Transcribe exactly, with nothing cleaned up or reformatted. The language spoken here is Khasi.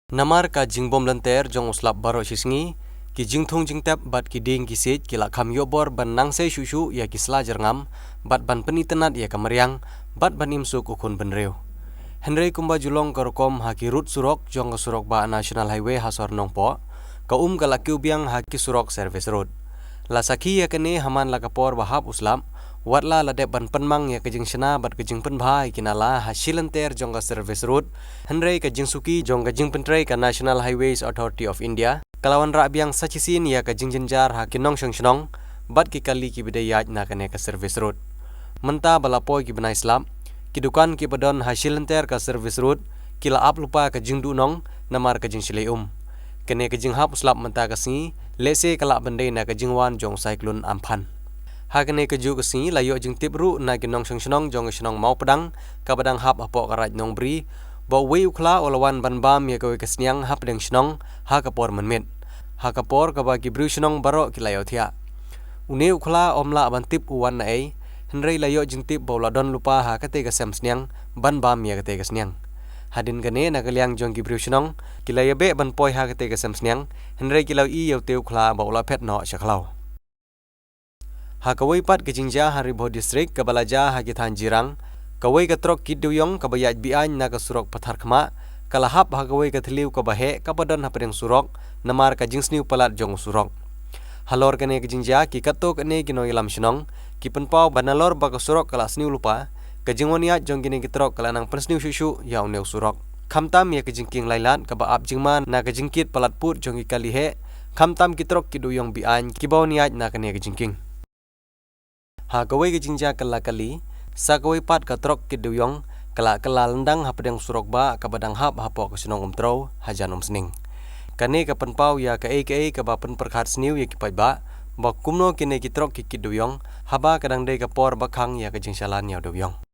Namar ka jingbym lynter jong u slap baroh shi sngi, ki jingthung jingtep bad ki dieng ki siej ki la kham ïoh bor ban nang sei shuh shuh ïa ki sla jyrngam, bad ban pynitynnad ïa ka mariang, bad ban im suk u khun bynriew. Hynrei kumba ju long ka rukom ha ki route surok jong ka surok bah National Highway Hasor Nongpoh, ka um ka la kiew biang ha ki surok service road. La sakhi ïa kane ha man la ka por ba hap u slap, wat la la dep ban pynmang ïa ka jingshna bad ka jingpynbha ïa ki nala ha shi lynter jong ka service road, hynrei ka jingsuki jong ka jingpyntrei ka National Highways Authority of India, ka la wanrah biang sa shisien ïa ka jingjynjar ha ki nongshong shnong, bad ki kali kiba dei ïaid na kane ka service road. Mynta ba la poi ki bnai slap, ki dukan kiba don ha shi lynter ka service road, ki la ap lypa ka jingduhnong, namar ka jingshlei um. Kane ka jinghap u slap mynta ka sngi, lehse ka lah ban dei na ka jingwan jong u cyclone Amphan. Ha kane kajuh ka sngi la ïoh jingtip ruh na ki nongshong shnong jong ka shnong Mawpdang, kaba dang hap hapoh ka Raid Nongbri, ba uwei u khla u la wan ban bam ïa kawei ka sniang hapdeng shnong, ha ka por mynmiet. Ha ka por kaba ki briew shnong baroh ki la ïohthiah. Une u khla um lah ban tip u wan naei, hynrei la ïoh jingtip ba u la don lypa ha katei ka sem sniang, ban bam ïa katei ka sniang. Hadien kane na ka liang jong ki briew shnong, ki la ïabeh ban poi ha katei ka sem sniang, hynrei ki la ïohi ïa utei u khla ba u la phet noh sha khlaw. Ha kawei pat ka jingjia ha Ri Bhoi District kaba la jia ha ki thaiñ Jirang, kawei ka trok kit dewïong kaba ïaid be-aiñ na ka surok Patharkhmah, ka la hap ha kawei ka thliew kaba heh kaba don hapdeng surok, namar ka jingsniew palat jong u surok. Halor kane ka jingjia ki katto katne ki nongïalam shnong, ki pynpaw ba nalor ba ka surok ka la sniew lypa, ka jingwan ïaid jong kine ki trok ka la nang pynsniew shuh shuh ïa une u surok. Khamtam ïa ka jingkieng lailad kaba ap jingma na ka jingkit palat pud jong ki kali heh, khamtam ki trok kit dewïong be-aiñ kiba wan ïaid na kane ka jingkieng. Ha kawei ka jingjia kylla kali, sa kawei pat ka trok kit dewïong, ka la kylla lyndang hapdeng surok bah kaba dang hap hapoh ka shnong Umtrew, hajan Umsning. Kane ka pynpaw ïa kaei kaei kaba pynpyrkhat sniew ïa ki paidbah, ba kumno kine ki trok ki kit dewïong, haba ka dang dei ka por ba khang ïa ka jingshalan ïa u dewïong.